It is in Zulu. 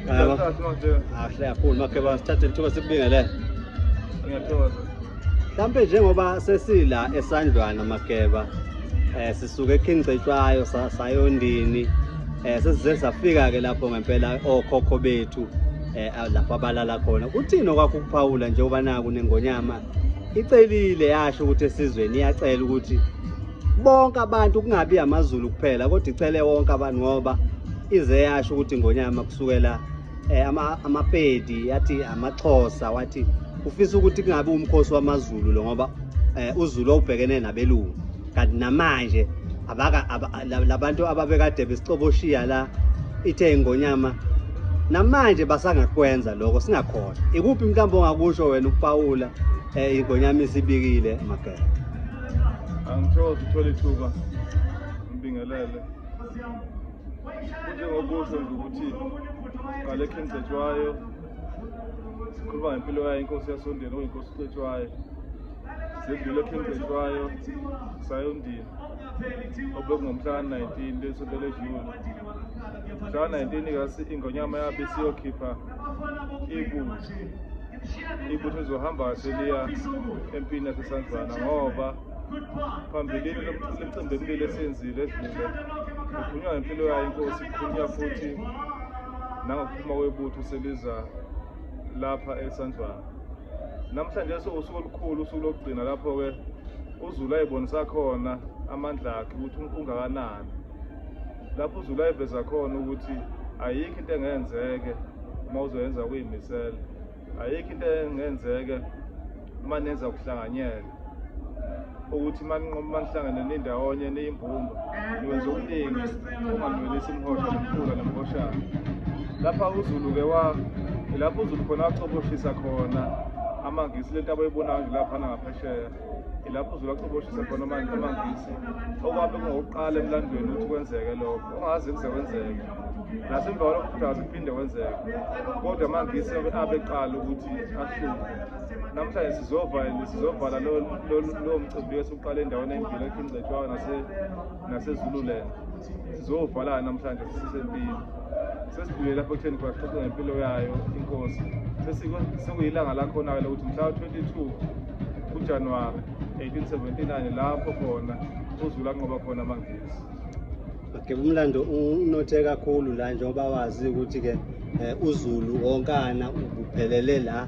Yebo. Kahle kakhulu Mageba, sithathe ithuba sikubingelele. Ngiyathokoza. Mhlampe njengoba sesila eSandlwana Mageba, sisuke eKing Cetshwayo sayondini, sesize safika ke lapho ngempela okhokho bethu lapho abalala khona. Uthini okwakho ukuphawula njengoba naku nengonyama icelile yasho ukuthi esizweni iyacela ukuthi bonke abantu kungabi amaZulu kuphela, kodwa icele wonke abantu, ngoba ize yasho ukuthi ingonyama kusukela amaPedi yathi amaXhosa, wathi ufisa ukuthi kungabi umkhosi wamaZulu lo, ngoba uZulu ubhekene nabelungu, kanti namanje labantu ababekade besicoboshiya la ithe ingonyama namanje basangakwenza lokho, singakhona. Ikuphi mhlawumbe ongakusho wena ukuphawula ingonyama isibikile Mageba? Angithokoze ukuthola ithuba ngibingelele. Kunjengokusho nje ukuthi siqale eKing Cetshwayo, sikhuluma ngempilo yayo inkosi yasoNdini okuyinkosi uCetshwayo. Sedlule eKing Cetshwayo sayondini obekungomhla ka-19 lesonto ledlule. Mhla ka-19 kasi ingonyama yabe isiyokhipha ibutho, ibutho lizohamba seliya empini yaseSandlwana, ngoba phambilini lemicimbi emibili esiyenzile edlule kukhulunywa ngempilo yayo inkosi, kukhulunywa futhi nangokuphuma kwebutho seliza lapha eSandlwana. Namhlanje sewusuku olukhulu, usuku lokugcina lapho-ke uZulu ayibonisa khona amandla akhe ukuthi ungakanani, lapho uZulu ayiveza khona ukuthi ayikho into engenzeke uma uzoyenza kuyimisela, ayikho into engenzeke uma nenza ukuhlanganyela, ukuthi uma nihlangene nindawonye niyimbumba niwenza okuningi onganwelisa imihosha nomfula nemhoshana. Lapha uZulu-ke lapho uZulu khona wacoboshisa khona amaNgisi, lento abayibonayo nje laphana ngaphesheya, ilapho uZulu wacoboshisa khona amaNgisi, okwabe kungokuqala emlandweni ukuthi kwenzeke lokho ongaze kuze kwenzeke, nasemva kwalokho futhi akaze kuphinde kwenzeke, kodwa amaNgisi abeqala ukuthi ahluphe. Namhlanje sizovala lowo mcimbi esiwuqale endaweni eyimbili eKing Cetshwayo naseZululand. Sizovala namhlanje sisempini, sesidlule lapho ekutheni khona sixoxe ngempilo yayo inkosi. Sekuyilanga lakhona-ke lokuthi mhla 22 kuJanuwari 1879 lapho khona uZulu anqoba khona amaNgisi. Mageba, umlando unothe kakhulu la, njengoba wazi ukuthi-ke uZulu wonkana ubuphelele la.